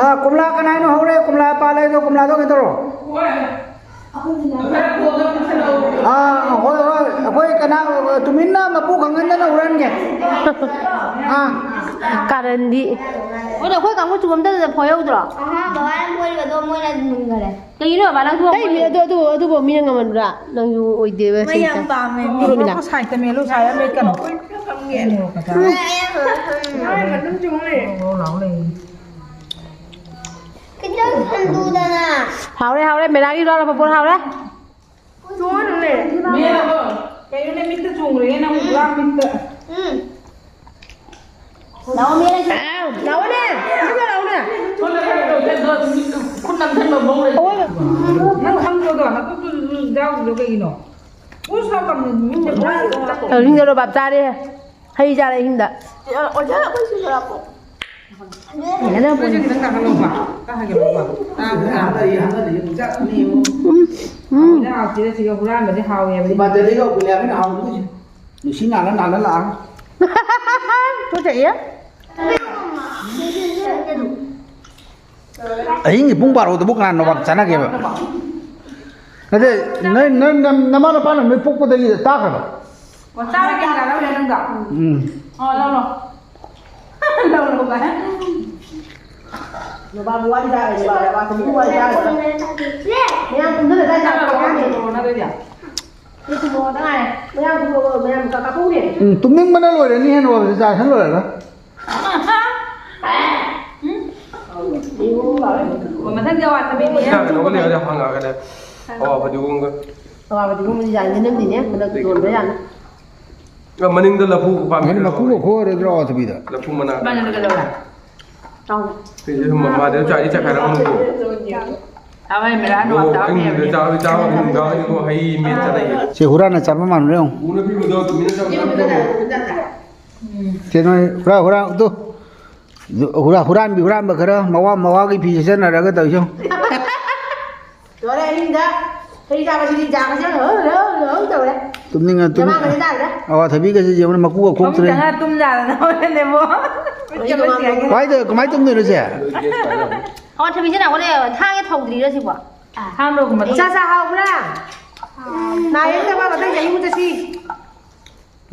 ꯑꯥ, ꯀꯣꯝꯂꯥ ꯀꯅꯥꯏꯅꯣ ꯍꯧꯔꯦ? ꯀꯣꯝꯂꯥ ꯄꯥꯜꯂꯦ ꯑꯗꯣ, ꯀꯣꯝꯂꯥꯗꯣ ꯀꯩꯗꯧꯔꯣ? ꯑꯥ, ꯍꯣꯏ, ꯍꯣꯏ꯫ ꯑꯩꯈꯣꯏ ꯀꯅꯥ, ꯇꯨꯃꯤꯟꯅ ꯃꯄꯨ ꯈꯪꯍꯟꯗꯅ ꯍꯨꯔꯥꯟꯒꯦ꯫ ꯑꯥ꯫ ꯀꯥꯔꯟꯗꯤ꯫ ꯑꯗꯣ ꯑꯩꯈꯣꯏ ꯀꯥꯡꯕꯨ ꯆꯨꯝ ꯑꯝꯇ ꯐꯣꯏꯍꯧꯗ꯭ꯔꯣ? ꯑꯍꯥꯟꯕ ꯋꯥꯏ ꯃꯣꯏꯒꯗꯣ ꯃꯣꯏꯅ ꯃꯨꯟꯈꯔꯦ꯫ ꯀꯩꯒꯤꯅꯣ ꯕꯕꯥ ꯅꯪ ꯊꯣꯛ-, ꯀꯩꯒꯤ ꯑꯗꯨ, ꯑꯗꯨ, ꯑꯗꯨꯕꯨ ꯃꯤꯅ ꯉꯝꯃꯟꯕ꯭ꯔꯥ? ꯅꯪꯁꯨ ꯑꯣꯏꯗꯦꯕ ꯃꯩ ꯌꯥꯝ ꯁꯤꯗ꯫ ꯄꯥꯝꯃꯦ꯫ ꯃꯤꯔꯣꯃꯤꯅꯥ꯫ ꯁꯥꯏꯠꯇ ꯃꯦꯜꯂꯨ, ꯁꯥꯏꯠ ꯑꯃ ꯂꯩꯀꯅꯣ꯫ ꯃꯣꯔꯣꯛ ꯈꯛꯇꯪ ꯃꯦꯠꯂꯦ꯫ ꯃꯣꯔꯣꯛ ꯈꯛꯇꯪ꯫ ꯃꯥꯏ ꯃꯅꯨꯡ ꯆꯨꯡ ꯂꯩ꯫ ꯃꯣꯔꯣꯛ ꯂꯥꯎ ꯂꯩ꯫ ꯈꯤꯇꯪ ꯁꯟꯗꯨꯗꯅ꯫ ꯍꯥꯎꯔꯦ, ꯍꯥꯎꯔꯦ, ꯃꯦꯔꯥꯒꯤ ꯏꯔꯣꯟꯕ ꯄꯣꯠ ꯍꯥꯎꯔꯦ꯫ ꯆꯣꯡꯉꯅꯨꯅꯦ꯫ ꯃꯦꯠꯂꯕꯣ? ꯀꯩꯅꯣꯅꯦ, ꯃꯤꯠꯇ ꯆꯣꯡꯈ꯭ꯔꯦꯅꯦ, ꯅꯪ ꯄꯨꯔꯥ ꯃꯤꯠꯇ꯫ ꯎꯝ꯫ ꯂꯥꯛꯑꯣ, ꯃꯦꯠꯂꯁꯤ꯫ ꯑꯥ, ꯂꯥꯛꯑꯣꯅꯦ꯫ ꯁꯤꯗ ꯂꯥꯛꯑꯣꯅꯦ꯫ ꯈꯨꯠ ꯅꯝꯁꯤꯟꯕ ꯃꯑꯣꯡ ꯂꯩ꯫ ꯑꯋꯣꯏꯕ꯫ ꯅꯪ ꯈꯪꯗ꯭ꯔꯣꯗꯣ? ꯅꯀꯣꯛꯇꯨꯁꯨ ꯌꯥꯎꯗ꯭ꯔꯤꯗꯣ ꯀꯩꯒꯤꯅꯣ? ꯎꯁ, ꯂꯥꯎ ꯀꯝꯅ ꯃꯤꯠꯇ ꯄꯨꯔꯥ ꯆꯣꯡꯉꯛꯄ꯫ ꯍꯤꯡꯗ ꯂꯣꯕꯥꯞ ꯆꯥꯔꯦ꯫ ꯍꯩ ꯆꯥꯔꯦ ꯍꯤꯡꯗ꯫ ꯑꯣꯖꯥ, ꯑꯩꯈꯣꯏ ꯁꯤꯁꯨ ꯂꯥꯛꯑꯣ꯫ ꯍꯩꯅꯗꯕ ꯄꯣꯠꯅꯤ꯫ ꯈꯤꯇꯪ ꯀꯥꯈꯠꯂꯣꯕ꯫ ꯀꯥꯈꯠꯂꯣꯕ꯫ ꯇꯥꯕ꯭ꯔꯥ? ꯎꯝ, ꯎꯝ꯫ ꯍꯥꯎꯇꯦꯗ, ꯁꯤꯒ ꯍꯨꯔꯥꯟꯕꯗꯤ ꯍꯥꯎꯋꯦꯕ꯫ ꯅꯨꯡꯁꯤ ꯅꯥꯟꯅ ꯅꯥꯟꯅ ꯂꯥꯛꯑꯒ꯫ ꯇꯨꯀꯠꯆꯩꯌꯦ꯫ ꯑꯍꯤꯡꯒꯤ ꯄꯨꯡ ꯕꯥꯔꯣꯗꯕꯨ ꯀꯅꯥ ꯅꯣꯕꯥꯞ ꯆꯥꯟꯅꯒꯦꯕ? ꯅꯠꯇꯦ, ꯅꯣꯏ, ꯅꯣꯏ, ꯅꯃꯥ ꯅꯄꯥꯅ ꯅꯣꯏ ꯄꯣꯛꯄꯗꯒꯤ ꯆꯥꯈ꯭ꯔꯕ? ꯑꯣ, ꯆꯥꯔꯒꯦ, ꯂꯧꯔꯦ ꯅꯪꯗ꯫ ꯎꯝ꯫ ꯑꯣ, ꯂꯧꯔꯣ꯫ ꯂꯧꯔꯣ, ꯚꯥꯏ꯫ ꯅꯣꯕꯥꯞ ꯋꯥꯔꯤ ꯁꯥꯔꯦ, ꯅꯣꯕꯥꯞ, ꯅꯣꯕꯥꯞ ꯋꯥꯔꯤ ꯁꯥꯔꯦ꯫ ꯃꯌꯥꯝ ꯄꯨꯟꯗꯅ ꯆꯥꯛ ꯆꯥꯕ ꯂꯧꯔꯣ, ꯅꯠꯇ꯭ꯔꯗꯤ꯫ ꯃꯌꯥꯝ ꯄꯨꯟꯗꯅ ꯎꯝ, ꯇꯨꯝꯅꯤꯡꯕꯅ ꯂꯣꯏꯔꯅꯤ ꯍꯦꯟꯅ ꯑꯣꯏꯕꯁꯦ ꯆꯥꯁꯟ ꯂꯣꯏꯔꯒ꯫ ꯑꯣ, ꯃꯊꯪꯗꯤ ꯑꯋꯥꯊꯕꯤꯅꯦ꯫ ꯏꯁꯥꯒ ꯂꯧꯕ ꯂꯩꯔꯗꯤ ꯍꯪꯉꯛꯑꯒꯅꯦ꯫ ꯑꯋꯥ ꯐꯗꯤꯒꯣꯝꯒ꯫ ꯑꯋꯥ ꯐꯗꯤꯒꯣꯝꯒ ꯗꯤꯖꯥꯏꯟꯁꯦ ꯅꯝꯃꯤꯅꯦ, ꯍꯟꯗꯛ ꯌꯣꯟꯕ ꯌꯥꯅꯤ꯫ ꯑ, ꯃꯅꯤꯡꯗ ꯂꯐꯨ ꯄꯥꯝꯕꯤ ꯃꯅꯤꯡ ꯂꯐꯨ ꯈꯔ ꯈꯣꯛꯑꯔꯣꯏꯗ꯭ꯔꯣ ꯑꯋꯥꯊꯕꯤꯗ? ꯂꯐꯨ ꯃꯅꯥ꯫ ꯃꯥꯅ ꯀꯩꯗꯧꯔꯦ? ꯁꯤꯁꯦ ꯁꯨꯝ ꯃꯃꯥꯗ ꯆꯥꯗꯤ ꯆꯠꯈ꯭ꯔꯕꯅꯤꯀꯣ꯫ ꯆꯥꯕ ꯍꯩ ꯃꯤꯔꯥ ꯑꯗꯣ ꯅꯨꯡꯉꯥꯏꯇꯕ ꯑꯩ ꯅꯨꯡꯊꯤꯜꯗ ꯐꯦꯡꯉꯦ꯫ ꯆꯥꯕꯗꯤ ꯆꯥꯕ ꯅꯨꯡꯗꯥꯡꯗꯗꯤꯀꯣ ꯍꯩ ꯃꯦꯠ ꯆꯥꯅꯩꯌꯦ꯫ ꯁꯤ ꯍꯨꯔꯥꯟꯅ ꯆꯥꯕ ꯃꯥꯟꯕ꯭ꯔꯥ ꯌꯦꯡꯉꯨ꯫ ꯎꯅ ꯄꯤꯕꯗꯣ ꯇꯨꯃꯤꯟꯅ ꯆꯥꯕ ꯌꯥꯝ ꯐꯩꯌꯦ꯫ ꯁꯦ ꯅꯣꯏ ꯍꯨꯔꯥ-, ꯍꯨꯔꯥꯟ-, ꯇꯨ꯫ ꯍꯨꯔꯥ-, ꯍꯨꯔꯥꯟꯕꯤ ꯍꯨꯔꯥꯟꯕ ꯈꯔ ꯃꯋꯥ ꯃꯋꯥꯒꯤ ꯐꯤ ꯁꯦꯠꯆꯟꯅꯔꯒ ꯇꯧꯔꯤꯁꯤ ꯌꯦꯡꯉꯨ꯫ ꯂꯣꯏꯔꯦ ꯑꯍꯤꯡꯗ ꯍꯩ ꯆꯥꯕꯁꯤꯗꯤ ꯖꯥꯒꯁꯦ ꯍꯧ ꯍꯧ ꯍꯧ ꯇꯧꯔꯦ꯫ ꯇꯨꯝꯅꯤꯡꯉ ꯇꯨꯝ-, ꯌꯥꯝ ꯃꯥꯡꯒ꯭ꯔꯦ ꯆꯥꯔꯤꯗ꯫ ꯑꯋꯥꯊꯕꯤꯒꯁꯦ ꯌꯦꯡꯉꯨꯅꯦ ꯃꯀꯨꯒ ꯈꯣꯛꯇ꯭ꯔꯦ꯫ ꯐꯃꯨꯡꯗ ꯉꯥ ꯇꯨꯝ ꯌꯥꯗꯅ ꯍꯣꯔꯦꯟꯅꯦꯕꯣ꯫ ꯑꯩꯁꯨ ꯃꯥꯡꯒ꯭ꯔꯦ꯫ ꯀꯃꯥꯏꯅ ꯇꯧ-, ꯀꯃꯥꯏꯅ ꯇꯨꯝꯗꯣꯏꯅꯣ ꯁꯦ? ꯑꯋꯥꯊꯕꯤꯁꯦ ꯅꯥꯀꯣꯅꯦ ꯊꯥꯡꯒ ꯊꯧꯗ꯭ꯔꯤꯔꯣ ꯁꯤꯕꯣ? ꯊꯥꯡꯗꯧꯒꯨꯝꯕ ꯆꯥ ꯆꯥ ꯍꯥꯎꯕ꯭ꯔꯥ? ꯅꯥ ꯌꯦꯛꯇꯕ ꯃꯊꯪ ꯆꯍꯤꯃꯨꯛ ꯆꯠꯁꯤ꯫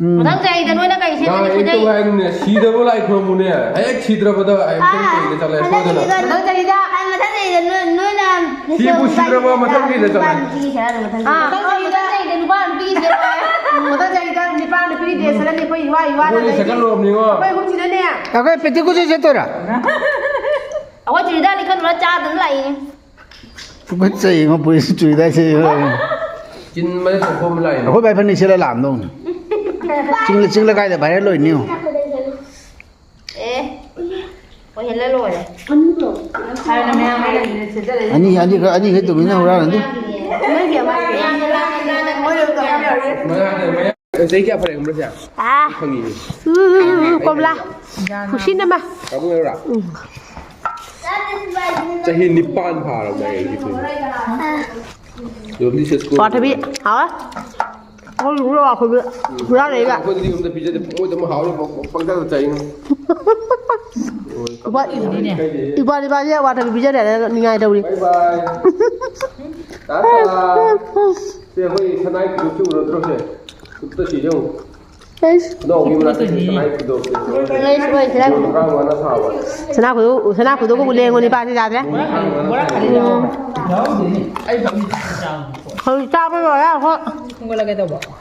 ꯎꯝ꯫ ꯃꯊꯪ ꯆꯍꯤꯗ ꯅꯣꯏꯅ ꯀꯩ ꯁꯦꯝꯒꯅꯤ ꯅꯍꯥꯟ ꯈꯟꯅꯩ? ꯑꯩ ꯍꯥꯏꯕꯅꯦ, ꯁꯤꯗꯕ ꯂꯥꯏ ꯈꯨꯔꯨꯝꯃꯨꯅꯦ꯫ ꯍꯦꯛ ꯁꯤꯗ꯭ꯔꯕꯗ ꯑꯩ ꯃꯊꯪ ꯆꯍꯤꯗ ꯆꯠꯂꯦ ꯁꯣꯏꯗꯅ꯫ ꯃꯊꯪ ꯆꯍꯤꯗ꯫ ꯑꯩ ꯃꯊꯪ ꯆꯍꯤꯗ ꯅꯣꯏ-, ꯅꯣꯏꯅ ꯁꯤꯕꯨ ꯁꯤꯗ꯭ꯔꯕ ꯃꯊꯪ ꯆꯍꯤꯗ ꯅꯨꯄꯥ ꯆꯠꯂꯦ꯫ ꯅꯨꯄꯤꯒꯤ ꯁꯦꯠꯂꯒ ꯃꯊꯪ ꯑꯥ, ꯆꯍꯤꯗ꯫ ꯃꯊꯪ ꯆꯍꯤꯗ ꯅꯨꯄꯥ ꯅꯨꯄꯤꯒꯤ ꯁꯦꯠꯂꯒ꯫ ꯃꯊꯪ ꯆꯍꯤꯗ ꯅꯨꯄꯥ ꯅꯨꯄꯤꯒꯤ ꯗ꯭ꯔꯦꯁ ꯁꯦꯠꯂꯅꯤ ꯑꯩꯈꯣꯏ ꯏꯋꯥ ꯏꯋꯥꯅ ꯑꯩꯈꯣꯏꯗꯤ ꯑꯗꯩꯗꯤ ꯁꯦꯀꯟ ꯂꯣꯏꯔꯕꯅꯤꯉꯣ꯫ ꯑꯩꯈꯣꯏ ꯑꯍꯨꯝꯁꯤꯅꯅꯦ꯫ ꯑꯩꯈꯣꯏ ꯄꯦꯇꯤꯀꯣꯠꯁꯦ ꯁꯦꯠꯇꯣꯏꯔꯥ? ꯑꯩꯈꯣꯏ ꯆꯨꯔꯤꯗꯥꯔ ꯂꯤꯈꯠꯂꯨꯔ ꯆꯥꯗꯅ ꯂꯥꯛꯏꯅꯦ꯫ ꯇꯨꯀꯠꯆꯩꯉꯣ, ꯄꯨꯔꯤꯁ ꯆꯨꯔꯤꯗꯥꯔ ꯁꯦꯠꯂꯒ꯫ ꯆꯤꯟꯕꯗ ꯆꯣꯡꯊꯣꯛꯑꯝ ꯂꯥꯛꯏꯅꯦ꯫ ꯑꯩꯈꯣꯏ ꯕꯥꯏ ꯐꯅꯦꯛ ꯁꯦꯠꯂ ꯂꯥꯛꯑꯝꯗꯧꯅꯤ꯫ ꯆꯤꯡ-, ꯆꯤꯡ ꯂꯩꯀꯥꯏꯗ ꯚꯥꯏꯔꯦꯜ ꯑꯣꯏꯅꯤ ꯌꯦꯡꯉꯣ꯫ ꯑꯦ, ꯑꯣꯏꯍꯜꯂ ꯂꯣꯏꯔꯦ꯫ ꯑꯅꯤ, ꯑꯅꯤ, ꯑꯅꯤ ꯈꯛ ꯇꯧꯃꯤꯟꯅ ꯍꯨꯔꯥꯟꯂꯗꯤ꯫ ꯃꯌꯥꯝꯅ ꯂꯥꯟꯅ ꯂꯥꯟꯅ ꯃꯣꯏ ꯂꯣꯏ ꯇꯧꯔ ꯂꯣꯏꯔꯦ꯫ ꯆꯍꯤ ꯀꯌꯥ ꯐꯔꯦ ꯈꯪꯕ꯭ꯔꯥ ꯁꯦ? ꯑꯥ꯫ ꯈꯪꯉꯤꯌꯦ꯫ ꯎ, ꯀꯣꯝꯂꯥ꯫ ꯈꯨꯁꯤꯟ ꯑꯃ꯫ ꯇꯥꯃꯣ ꯌꯧꯔꯥ? ꯎꯝ꯫ ꯆꯍꯤ ꯅꯤꯄꯥꯟ ꯐꯥꯔꯕꯅꯦ ꯑꯩꯒꯤ ꯁꯤꯁꯦ꯫ ꯑꯥ꯫ ꯌꯣꯝꯗꯤ ꯁꯦ ꯁ꯭ꯀꯨꯜ꯫ ꯋꯥꯊꯕꯤ ꯍꯥꯎꯋꯦ꯫ ꯑꯩꯈꯣꯏ ꯌꯨꯝꯗ ꯋꯥꯊꯕꯤ ꯍꯨꯔꯥꯟꯂꯛꯏꯕ꯫ ꯑꯩꯈꯣꯏꯗꯤ ꯌꯨꯝꯗ ꯄꯤꯖꯗꯦ, ꯃꯣꯏꯗ ꯑꯃ ꯍꯥꯎꯔꯦ, ꯄꯪ-, ꯄꯪꯆꯥꯗ ꯆꯥꯏꯅ꯫ ꯏꯕꯥ-, ꯏꯕꯥꯅꯤ ꯏꯕꯥꯅꯤ ꯋꯥꯊꯕꯤ ꯄꯤꯖꯔꯦ ꯅꯤꯡꯉꯥꯏ ꯇꯧꯔꯤ꯫ ꯕꯥꯏ ꯕꯥꯏ꯫ ꯇꯥꯇꯥ꯫ ꯁꯦ ꯑꯩꯈꯣꯏ ꯁꯅꯥꯏ ꯀ꯭ꯂꯨꯞꯁꯤ ꯎꯔꯗ꯭ꯔꯣ ꯁꯦ? ꯀ꯭ꯂꯨꯞꯇ ꯁꯤ ꯌꯦꯡꯉꯨ꯫ ꯈꯨꯗꯣꯞꯀꯤ ꯃꯅꯥꯛꯇ ꯁꯅꯥꯒꯤ ꯈꯨꯗꯣꯞꯁꯦ꯫ ꯂꯩꯁ ꯑꯣꯏ, ꯁꯅꯥ ꯈꯨꯗꯣꯞ꯫ ꯁꯅꯥ ꯈꯨꯗꯣꯞ, ꯁꯅꯥ ꯈꯨꯗꯣꯞꯀ ꯎ ꯂꯦꯡꯉꯣ ꯅꯤꯄꯥꯁꯦ ꯌꯥꯗ꯭ꯔꯦ꯫ ꯎꯝ꯫ ꯍꯧꯖꯤꯛ ꯆꯥꯕ ꯂꯣꯏꯔꯦ ꯑꯩꯈꯣꯏ꯫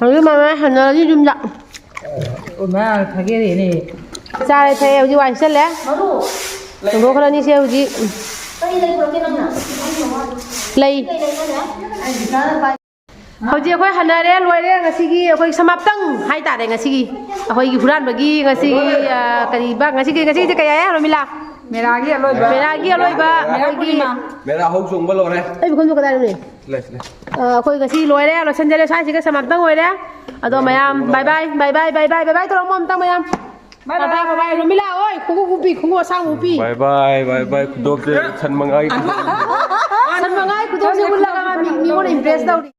ꯍꯧꯖꯤꯛ ꯃꯃꯥ ꯍꯟꯅꯔꯅꯤ ꯌꯨꯝꯗ꯫ ꯆꯥꯔꯦ ꯊꯛꯑꯦ ꯍꯧꯖꯤꯛ ꯋꯥꯏ ꯁꯤꯠꯆꯜꯂꯦ꯫ ꯍꯣꯡꯗꯣꯛꯈ꯭ꯔꯅꯤ ꯁꯦ ꯍꯧꯖꯤꯛ꯫ ꯂꯩ꯫ ꯍꯧꯖꯤꯛ ꯑꯩꯈꯣꯏ ꯍꯟꯅꯔꯦ, ꯂꯣꯏꯔꯦ ꯉꯁꯤꯒꯤ ꯑꯩꯈꯣꯏ ꯁꯃꯥꯞꯇꯪ ꯍꯥꯏꯇꯥꯔꯦ ꯉꯁꯤꯒꯤ꯫ ꯑꯩꯈꯣꯏꯒꯤ ꯍꯨꯔꯥꯟꯕꯒꯤ ꯉꯁꯤꯒꯤ, ꯑ, ꯀꯔꯤꯕ, ꯉꯁꯤꯒꯤ, ꯉꯁꯤꯒꯤꯁꯦ ꯀꯩ ꯍꯥꯏ, ꯔꯣꯃꯤꯂꯥ? ꯃꯦꯔꯥꯒꯤ ꯑꯂꯣꯏꯕ꯫ ꯃꯦꯔꯥꯒꯤ ꯑꯂꯣꯏꯕ ꯃꯦꯔꯥ ꯑꯩꯈꯣꯏꯒꯤ ꯄꯨꯔꯅꯤꯃꯥ꯫ ꯃꯦꯔꯥ ꯍꯧ ꯆꯣꯡꯕ ꯂꯣꯏꯔꯦ꯫ ꯑꯩ ꯃꯈꯨꯝꯗꯣ ꯀꯗꯥꯏꯗꯅꯣ? ꯂꯩ, ꯂꯩ꯫ ꯑ, ꯑꯩꯈꯣꯏ ꯉꯁꯤ ꯂꯣꯏꯔꯦ, ꯂꯣꯏꯁꯤꯟꯖꯔꯦ, ꯁ꯭ꯋꯥꯏꯁꯤꯒ ꯁꯃꯥꯞꯇꯪ ꯑꯣꯏꯔꯦ꯫ ꯑꯗꯣ ꯃꯌꯥꯝ, bye bye, bye bye, bye bye, bye bye ꯇꯧꯔꯝꯃꯣ ꯑꯝꯇꯪ ꯃꯌꯥꯝ꯫ Bye bye, bye bye, bye bye꯫ Romila ꯍꯣꯏ, ꯈꯣꯡꯎꯞ ꯎꯞꯄꯤ, ꯈꯣꯡꯎꯞ ꯑꯁꯥꯡꯕ ꯎꯞꯄꯤ꯫ Bye bye, bye bye꯫ ꯈꯨꯗꯣꯞꯁꯦ ꯁꯟ ꯃꯉꯥꯒꯤ ꯈꯨꯗꯣꯞ꯫ ꯁꯟ ꯃꯉꯥꯒꯤ ꯈꯨꯗꯣꯞꯁꯦ ꯎꯠꯂꯒ ꯃꯤ-, ꯃꯤꯉꯣꯟꯗ impress ꯇꯧꯔꯤ꯫